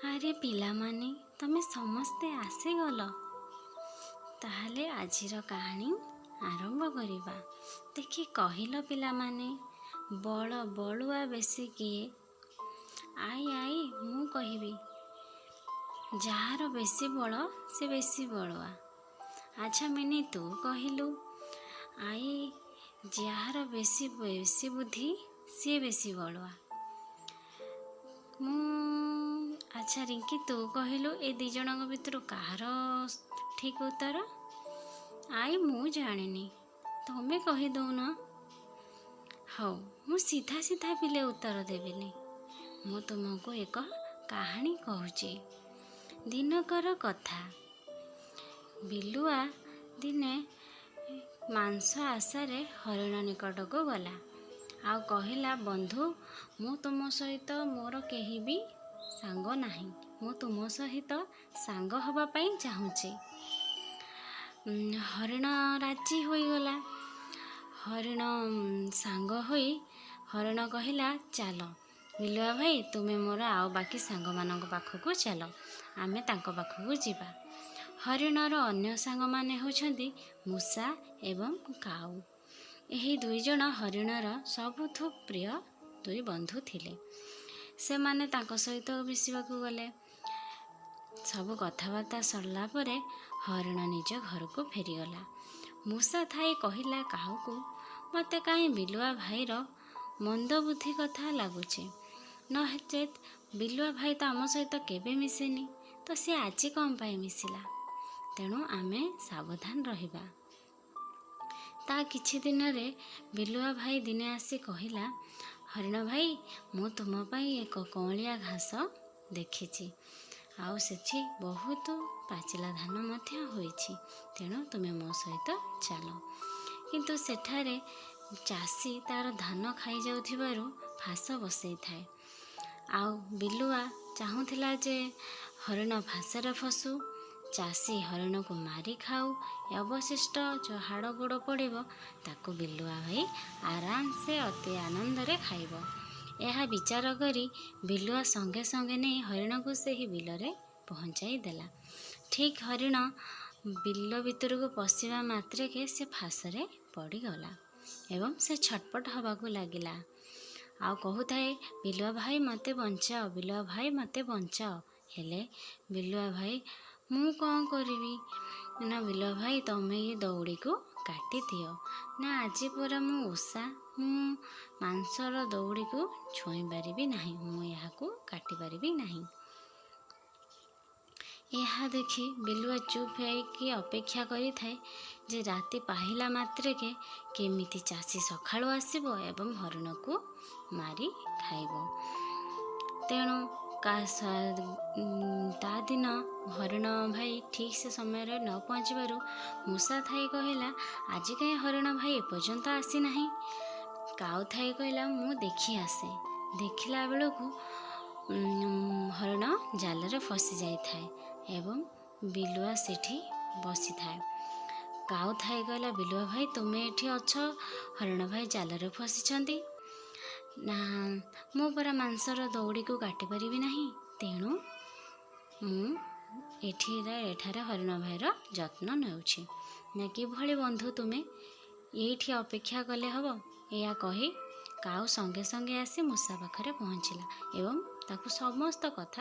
ଆରେ ପିଲାମାନେ, ତମେ ସମସ୍ତେ ଆସିଗଲ? ତାହେଲେ ଆଜିର କାହାଣୀ ଆରମ୍ଭ କରିବା। ଦେଖି କହିଲ ପିଲାମାନେ, ବଳ ବଳୁଆ ବେଶୀ କିଏ? I I, ମୁଁ କହିବି। ଯାହାର ବେଶୀ ବଳ, ସେ ବେଶୀ ବଳୁଆ। ଆଚ୍ଛା ମିନି, ତୁ କହିଲୁ। I, ଯାହାର ବେଶୀ ବେଶୀ ବୁଦ୍ଧି, ସିଏ ବେଶୀ ବଳୁଆ। ମୁଁ ଆଚ୍ଛା ରିଙ୍କି, ତୁ କହିଲୁ, ଏ ଦୁଇ ଜଣଙ୍କ ଭିତରୁ କାହାର ଠିକ୍ ଉତ୍ତର? I, ମୁଁ ଜାଣିନି, ତମେ କହିଦଉନ। ହଉ, ମୁଁ ସିଧା ସିଧା ପିଲେ ଉତ୍ତର ଦେବିନି। ମୁଁ ତୁମକୁ ଏକ କାହାଣୀ କହୁଛି। ଦିନକର କଥା, ବିଲୁଆ ଦିନେ ମାଂସ ଆଶାରେ ହରିଣ ନିକଟକୁ ଗଲା ଆଉ କହିଲା, "ବନ୍ଧୁ, ମୁଁ ତୁମ ସହିତ ମୋର କେହି ବି ସାଙ୍ଗ ନାହିଁ। ମୁଁ ତୁମ ସହିତ ସାଙ୍ଗ ହେବା ପାଇଁ ଚାହୁଁଛି।" ହରିଣ ରାଜି ହୋଇଗଲା। ହରିଣ ସାଙ୍ଗ ହୋଇ ହରିଣ କହିଲା, "ଚାଲ ବିଲୁଆ ଭାଇ, ତୁମେ ମୋର ଆଉ ବାକି ସାଙ୍ଗମାନଙ୍କ ପାଖକୁ ଚାଲ, ଆମେ ତାଙ୍କ ପାଖକୁ ଯିବା।" ହରିଣର ଅନ୍ୟ ସାଙ୍ଗମାନେ ହେଉଛନ୍ତି ମୂଷା ଏବଂ କାଉ। ଏହି ଦୁଇ ଜଣ ହରିଣର ସବୁଠୁ ପ୍ରିୟ ଦୁଇ ବନ୍ଧୁ ଥିଲେ। ସେମାନେ ତାଙ୍କ ସହିତ ମିଶିବାକୁ ଗଲେ। ସବୁ କଥାବାର୍ତ୍ତା ସରିଲା ପରେ ହରିଣ ନିଜ ଘରକୁ ଫେରିଗଲା। ମୂଷା ଥାଇ କହିଲା କାଉକୁ, "ମୋତେ କାହିଁ ବିଲୁଆ ଭାଇର ମନ୍ଦ ବୁଦ୍ଧି କଥା ଲାଗୁଛି। ନଚେତ୍ ବିଲୁଆ ଭାଇ ତ ଆମ ସହିତ କେବେ ମିଶେନି, ତ ସେ ଆଜି କ'ଣ ପାଇଁ ମିଶିଲା? ତେଣୁ ଆମେ ସାବଧାନ ରହିବା।" ତା କିଛି ଦିନରେ ବିଲୁଆ ଭାଇ ଦିନେ ଆସି କହିଲା, "ହରିଣ ଭାଇ, ମୁଁ ତୁମ ପାଇଁ ଏକ କଅଁଳିଆ ଘାସ ଦେଖିଛି ଆଉ ସେଠି ବହୁତ ପାଚିଲା ଧାନ ମଧ୍ୟ ହୋଇଛି। ତେଣୁ ତୁମେ ମୋ ସହିତ ଚାଲ। କିନ୍ତୁ ସେଠାରେ ଚାଷୀ ତାର ଧାନ ଖାଇଯାଉଥିବାରୁ ଫାଶ ବସେଇଥାଏ।" ଆଉ ବିଲୁଆ ଚାହୁଁଥିଲା ଯେ ହରିଣ ଫାଶରେ ଫସୁ, ଚାଷୀ ହରିଣକୁ ମାରି ଖାଉ, ଅବଶିଷ୍ଟ ଯେଉଁ ହାଡ଼ ଗୋଡ଼ ପଡ଼ିବ, ତାକୁ ବିଲୁଆ ଭାଇ ଆରାମସେ ଅତି ଆନନ୍ଦରେ ଖାଇବ। ଏହା ବିଚାର କରି ବିଲୁଆ ସଙ୍ଗେ ସଙ୍ଗେ ନେଇ ହରିଣକୁ ସେହି ବିଲରେ ପହଞ୍ଚାଇ ଦେଲା। ଠିକ୍ ହରିଣ ବିଲ ଭିତରକୁ ପଶିବା ମାତ୍ରକେ ସେ ଫାଶରେ ପଡ଼ିଗଲା ଏବଂ ସେ ଛଟପଟ ହେବାକୁ ଲାଗିଲା ଆଉ କହୁଥାଏ, "ବିଲୁଆ ଭାଇ, ମୋତେ ବଞ୍ଚାଅ! ବିଲୁଆ ଭାଇ, ମୋତେ ବଞ୍ଚାଅ!" ହେଲେ ବିଲୁଆ ଭାଇ, "ମୁଁ କ'ଣ କରିବି?" ନା, "ବିଲୁଆ ଭାଇ, ତମେ ଏ ଦଉଡ଼ିକୁ କାଟିଦିଅ।" ନା, "ଆଜି ପରା ମୁଁ ଓଷା, ମୁଁ ମାଂସର ଦଉଡ଼ିକୁ ଛୁଇଁ ପାରିବି ନାହିଁ, ମୁଁ ଏହାକୁ କାଟିପାରିବି ନାହିଁ।" ଏହା ଦେଖି ବିଲୁଆ ଚୁପ୍ ହେଇକି ଅପେକ୍ଷା କରିଥାଏ ଯେ ରାତି ପାହିଲା ମାତ୍ରକେ କେମିତି ଚାଷୀ ସକାଳୁ ଆସିବ ଏବଂ ହରିଣକୁ ମାରି ଖାଇବ। ତେଣୁ ତା ଦିନ ହରିଣ ଭାଇ ଠିକ୍ ସେ ସମୟରେ ନ ପହଞ୍ଚିବାରୁ ମୂଷା ଥାଇ କହିଲା, "ଆଜି କାହିଁ ହରିଣ ଭାଇ ଏପର୍ଯ୍ୟନ୍ତ ଆସିନାହିଁ?" କାଉ ଥାଇ କହିଲା, "ମୁଁ ଦେଖି ଆସେ।" ଦେଖିଲା ବେଳକୁ ହରିଣ ଜାଲରେ ଫସି ଯାଇଥାଏ ଏବଂ ବିଲୁଆ ସେଠି ବସିଥାଏ। କାଉ ଥାଇ କହିଲା, "ବିଲୁଆ ଭାଇ, ତୁମେ ଏଠି ଅଛ, ହରିଣ ଭାଇ ଜାଲରେ ଫସିଛନ୍ତି।" ନା, "ମୁଁ ପରା ମାଂସର ଦଉଡ଼ିକୁ କାଟିପାରିବି ନାହିଁ, ତେଣୁ ମୁଁ ଏଠାରେ ହରିଣ ଭାଇର ଯତ୍ନ ନେଉଛି।" ନା, "କିଭଳି ବନ୍ଧୁ ତୁମେ? ଏଇଠି ଅପେକ୍ଷା କଲେ ହେବ?" ଏହା କହି କାଉ ସଙ୍ଗେ ସଙ୍ଗେ ଆସି ମୂଷା ପାଖରେ ପହଞ୍ଚିଲା ଏବଂ ତାକୁ ସମସ୍ତ କଥା